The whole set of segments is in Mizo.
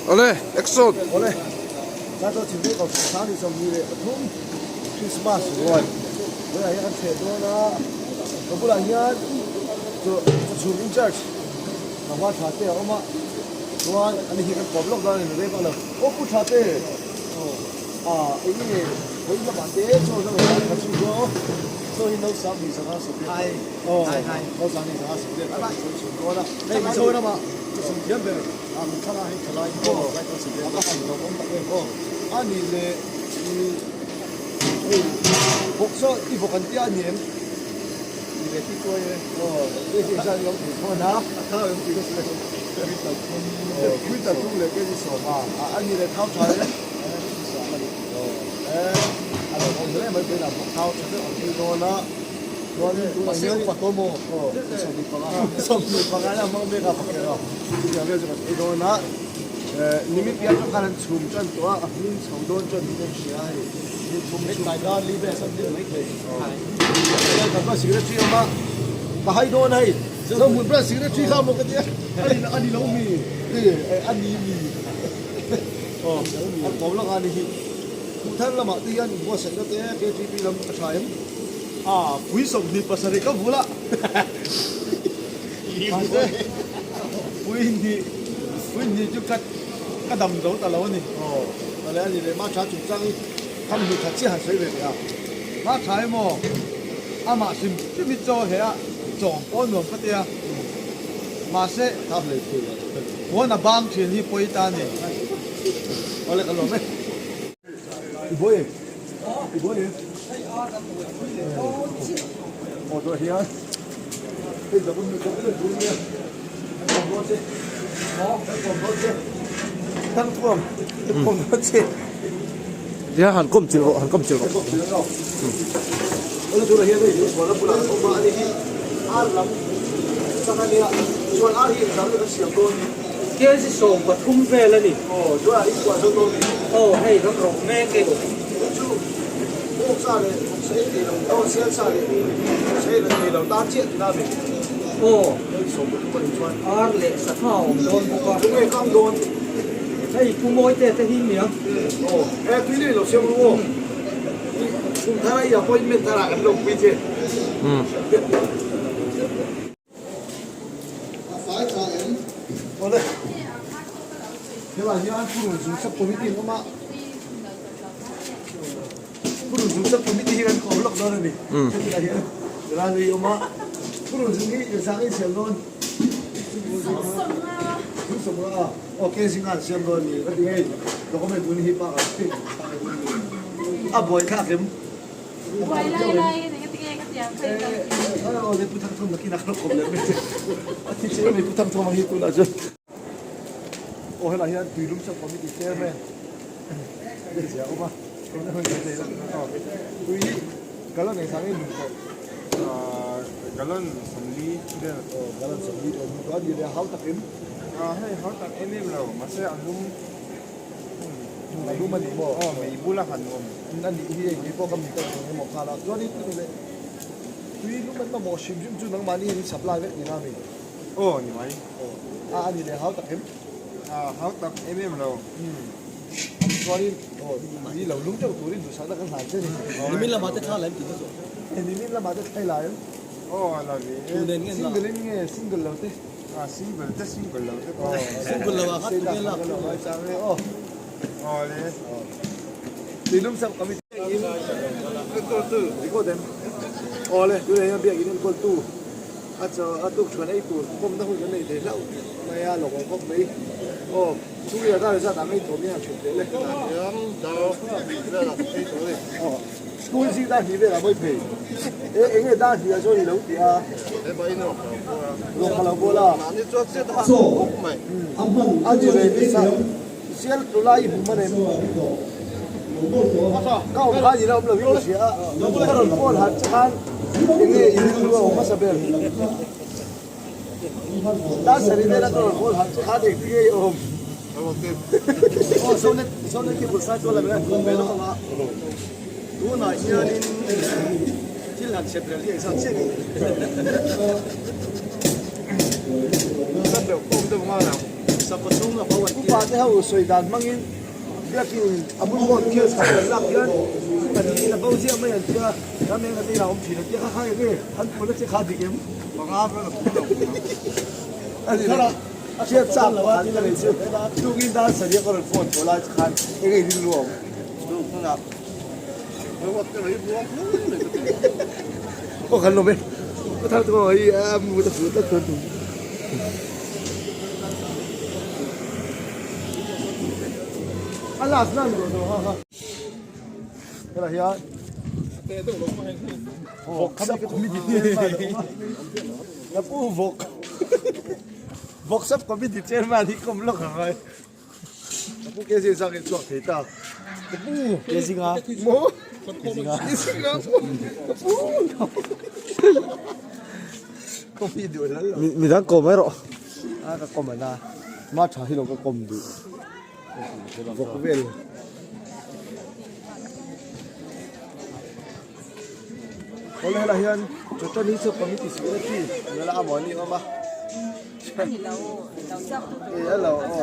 Awle, action! Awle, Sato Chhimte Kohhran 2023 Christmas ruai tunah hian kan chheh dawn a, ka bulah hian chu chhum in charge Tlangval tha te a awm a, chuan ani hi kan kawp lawk dawn a ni rei vak lo. Aw pu tha te, ah eng nge vawiin lamah te chaw zawng engah kha chu chu aw, chaw hi no 25 sawmriat aw no 25 sawmriat a kan chhun dawn a, hei Mizoramah chu chhun thiam ber ah min thlang a hei thalai aw a va han lawmawm tak em aw a nih leh hei bawk saw i vawk an tia a ni em? Ni ve tih chuai e. Aw, hei hi engzat nge awm thei khawn a? A thau em tih ka sawi lo. Aw, quintal thum leh kg 10 a. A ni leh thau tha em? Aw, e, a lo awm hle mai pawhin a thau tha deuh ang thei dawn a. Chuanin tunah hian Upa tawh maw? Aw, 25, 25 a hmang mek a pakhat a. Chutiang vel chu kan ei dawn a. Nimin piah atang khan an chhum tan tawh a, a hming chho dawn chuan min en hria a hei. Ni thum chhum tlai dar li vel san deuh mai thei. Kan pa secretary awm a, ka hai dawn hei. Zohmun branch secretary kha maw ka tia. A ni lo mi. A ni mi. Aw, an kawm lawk a ni hi. Khuhthar lamah te hian inbuatsaihna te KTP lam a tha em? A, pui 27 ka vul a. Mahse, pui hnih, pui hnih chu ka ka dam zo ta lo a ni. Aw, tale a ni leh mah tha chungchang hi kham hnih khat chiah han sawi ve teh a. Mah tha emaw, amah hrim hrim hi chaw he a chawm pawh nuam ka tia. Mahse, Thap lei thei lo. Huan a bang thin hi pawi ta a ni. Awle ka lawm e. I buai em? I buai em? Aw tawh hian hei zawk in zawk in tur nia an kawm dawn che an kawm dawn che thangthuam an kawm dawn che Tia han kawm chilh rawh han kawm chilh rawh. Kawm chilh rawh. Awle tunah hian hei chuan a bulah an awm a ani hi ar lam chang a nia chuan ar hi engzah nge kan siam dawn ni. Kg 13 vel a ni. Aw chuan a inkuah zo dawn ni. Aw hei kan rawh mek e. Chu chu bawk sa leh vawksa ei thei lo aw sial sa leh vawksa ei thei lo tan chiah tina mi. Aw. Hei 13 a nih chuan. Ar leh sangha a awm dawn bawk a. Tunge kam dawn? Hei Pu Mawite te hi nia. Aw he tui nei lo siam ru aw. Kum thar a i appointment thar ah kan lo pui che. A fai tha em? Awle. Helai hian Purun Zung Sub Committee an awm a. Purun Zung Sub Committee hi kan kawm lawk dawn a ni. Helai hian Rani a awm a. Purun Zung hi inzang in siam dawn. Zung sawmnga a. Aw ke zinga an siam dawn a ni. Ka ti hei document bun hi pak a buaithlak em? Buai lai lai in engati nge ka tiang kha i kal thin. Aw le Pu Thangthawm nakin a kal kawm leh mai che. A thi che mai Pu Thangthawm ang hi tunah chuan. Aw helai hian tuilum sub committee chairman te zia awm a. Tui hi gallon engzah nge lum tawh? Gallon 40 vel. Aw gallon 40 tawh lum tawh a ni leh a hau tak em? Hei hau tak em em lo mahse a lum. A lum a ni maw? Aw mei bula han awm. A nih hi hei pawh ka mi ka tih emaw nghal a chuanin tui leh tui lum an mamawh hrim hrim chu nangmahni in supply vek tina mi? Aw ni mai. Aw a a ni leh hau tak em? A hau tak em em lo. Ani chuanin aw tui lo lum deuh turin duhsakna kan hlan che ni. Nimin lamah te thla la em tih ka zawh. Nimin lamah te thla i la em? Aw a la ve e. Single in nge single lo te? A single te single lo te pawh. Single lo ah kha tunge lak lo ngai chang e aw. Aw le. Tuilum sak kami in enkawl tu record em. Aw le tunah hian biakin enkawl tu a chaw a tuk thuan ei tur kawmna hun kan nei thei hlauh mai a lawk awm khawp mai. Aw chhungriah dar zat ah ngei thawm hian a then teh le. Aw. School zing dar hnih velah mawi phei. E enge dar hnih ah chuan i lo ti a. Rawk ka lo bawl a. A ni ve ni sa. Sial tlu lai i hmu man em? Ka awm khan i la awm lo hi ka hria a. Ka rawn phone han che khan enge i rilru a awm hmasa ber. Dar sarih vela ka rawn phone han che khan engtin nge i awm? Aw Zonet Zonet hi bul sai chuan la min phone ve lawk ang a. Tunah hianin thil han chep rel hi engzat chiah nge? Zat deuh kawm deuh nghal ang. Upa te ho sawi dan hmangin biakin a bul board khian chhak kan lak hian kan in a bo ziah mai an tia ram eng ate inah awm thin an tia kha kha eng nge an pulna che kha dik em? A ni lo a hriat chak lo a ka nei chu tukin dan sariah ka rawn phone tawh lai khan eng nge rilru a awm? Aw kan lawm e ka thar chu hei a mu ta chu ta chuan tum a last na ni lo ha ha hela hian vawk sap committee na pu vawk vawk sap committee chairman hi kom lawk ang ai Ka pu ke zing zak in chhuak thei ta. Ka pu ke zinga maw ke zinga ke zinga ka pu ka mi duh lal lo. Mi dang kawm mai rawh. A ka kawm ana ma tha hi lo ka kawm duh. Vawk vel. Awle helai hian Chawchani chu committee secretary nula amaw ni awm a. E a lo aw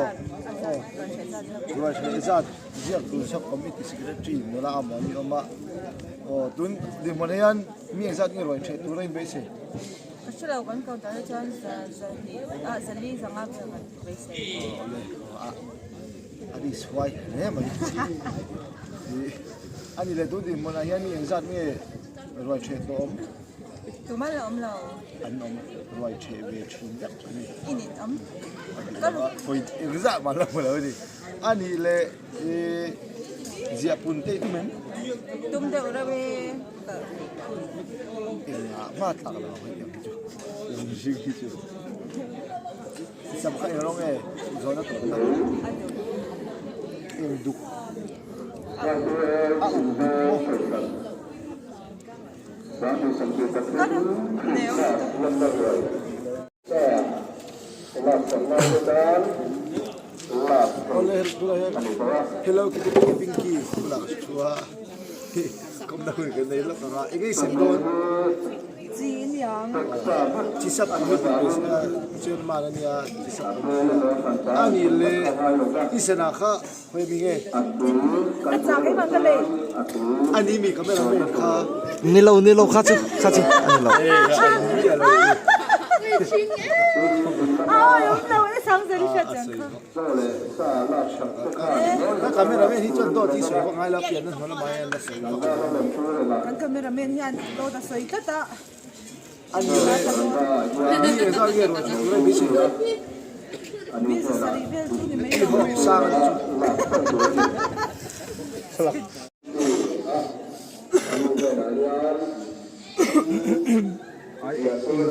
aw ruaihhmeh zat ziak tur sub committee secretary nula amaw ni awm a aw tun dinhmun hian mi engzat nge ruaihhmeh tur a inbeisei. Ka hre lo kan ko dan chuan zahnih ah zali zanga vel kan beisei. Awle aw a a ri suai hle mai a ni leh tun dinhmunah hian mi engzat nge ruaihhmeh tawh awm. Tumah la awm lo. An awm ruai theh ve thin vek a ni. I nin awm. Pawih engzah mah la hmu lo a ni. A nih leh i ziah pun te i tum em? Tum deuh reuh e. Engah hma tlak lo ang hetiang hi chu. Mihring hi chu. I sam kha eng rawng nge? Zawn a tawp na. Eng duk. A uk duk maw? Hello Kitty Pinky Pinky bulah ka thu a kawmna hun kan nei lawk ang a eng nge i sem dawn chi sap ang hi chairman ania chi sap ang hi a nih leh i senah kha Khawi mi nge? Ka chak em ang ka lei. A ni mi camera man kha. Ni lo ni lo kha chu kha chu a ni lo. Awi awm lo e sang zel i hriat chian kha. Ka camera man hi chuan dawt hi sawi vak ngai lo pian na hnuai lamah hian la sawi vak a ni. Kan camera man hian dawt a sawi tlat a. A ni le mi engzah nge ruah tha tur a beisei lo. Mi sarih vel chu ni mai lo. Sang a ni chu.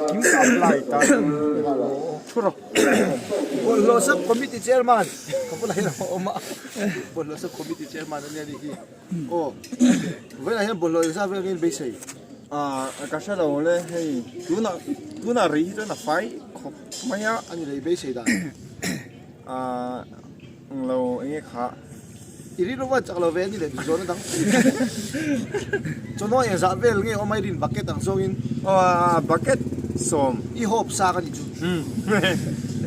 Engkim ka apply ta thu rawh. Bawlhhlawh sub committee chairman ka bulah hian a awm a bawlhhlawh sub committee chairman a nia nih hi. Aw, vawiinah hian bawlhhlawh engzat vel nge in beisei? Ah, ka hre lo le, hei tunah tunah rei hi chuan a fai khawp mai a. A ni leh i beisei dan? Ah, englo eng nge kha? I rilru va chak lo ve a ni leh duh zawhna dang. Chawhnuai engzah vel nge awm a i rin bucket ang zawngin? Aw, bucket sawm. I hope sa ka nih chu.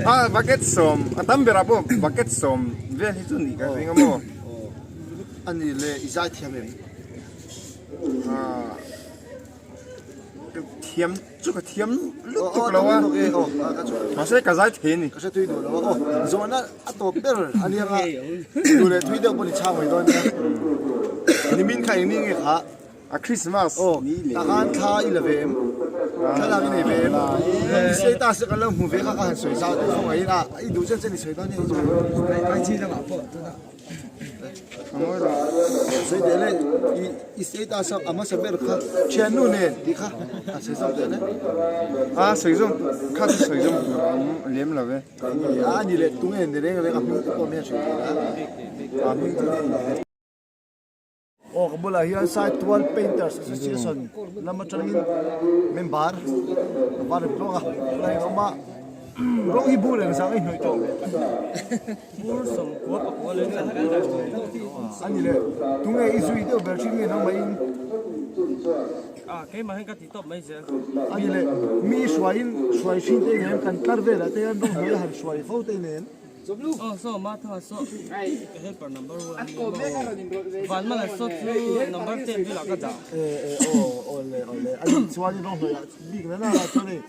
Ah, bucket sawm, a tam berah pawh bucket sawm vel hi chu nih ka ring a maw? Aw. A ni le, i zai thiam em? Ah, ka thiam chu ka thiam lutuk lo a. Mahse ka zai thei a ni. Ka hre tui duh lo a. Aw, zawhna a tawp ber a nia nga. Duh leh tui deuh pawh ni chhang mai dawn nia. Nimin kha eng ni nge kha? A Christmas ni le. Aw, takhan thla i la ve em? Thla lak i nei ve em? I status te kan lo hmu ve kha ka han sawi zau deuh zawng aiin a, i duh chen chen i sawi dawn nia. Sawi teh le, i status a hmasa ber kha thiannu nen tih kha a sawi zawm teh le. A sawi zawm kha chu sawi zawm tur a awm lem lo e. A ni leh tunge ni reng reng a hming te pawh hian sawi thei la. A hming chu nei. Aw ka bulah hian Saitual Painters Association lam atangin member a var rem tluang a, tunah hian a awm a, rawng hi bur engzah nge hnawih tawh? Bur sawmkua pakua leh A ni le, tunge i zui deuh ber thin nge nangmahin? A keimah hian ka ti tawp mai zel. A ni le, mi hruaiin hruai thin te nen kan tlar velah te hian rawng hnuai a han hruai fo te nen. Aw saw Martha saw ka helper number one a nia maw Vanmala saw chu number 10 velah ka dah. E e aw awle awle a nih chuan i rawng hnawih ah bik na na ah chuan hei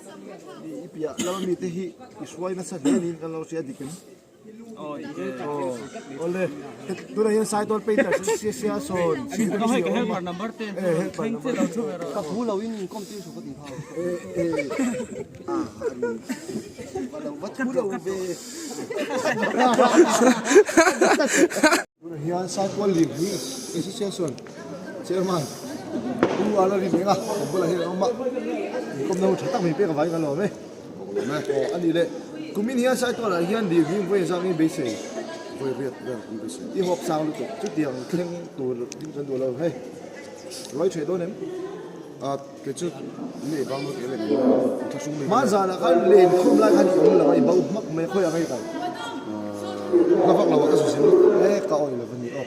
i piah lama mite hi i hruai nasa hle niin kan lo hria dik em? Aw dik e. Aw awle tunah hian Saitual painter sia sia sawn Aw hei ka helper number 10 chu rawn thleng chiah lo thu ve rawh. Ka phu lo in inkhawm tir suh ka ti nghal. E e a ani va lo va thu lo ve. Tunah hian Saitual lim hi association chairman Pu Ala rim eng a kan bulah hian an awm a inkhawmna hun tha tak mai pek avangin kan lawm e. Aw a ni le. Kumin hian Saitualah hian lir hi vawi zang in beisei, vawi riat vel kan beisei. I hawp sang lutuk, chutiang thleng tur ding kan duh lo hei. Ruai thei dawn em? A kei chu leh bang lo tih leh mai thla hrung mai. Hma zanah khan len khawm lai khan i awm lo a, i bo hmak mai khawi ang a i kal. Hma vak lo ah ka zu zin lutuk. E ka awih lo a ni aw.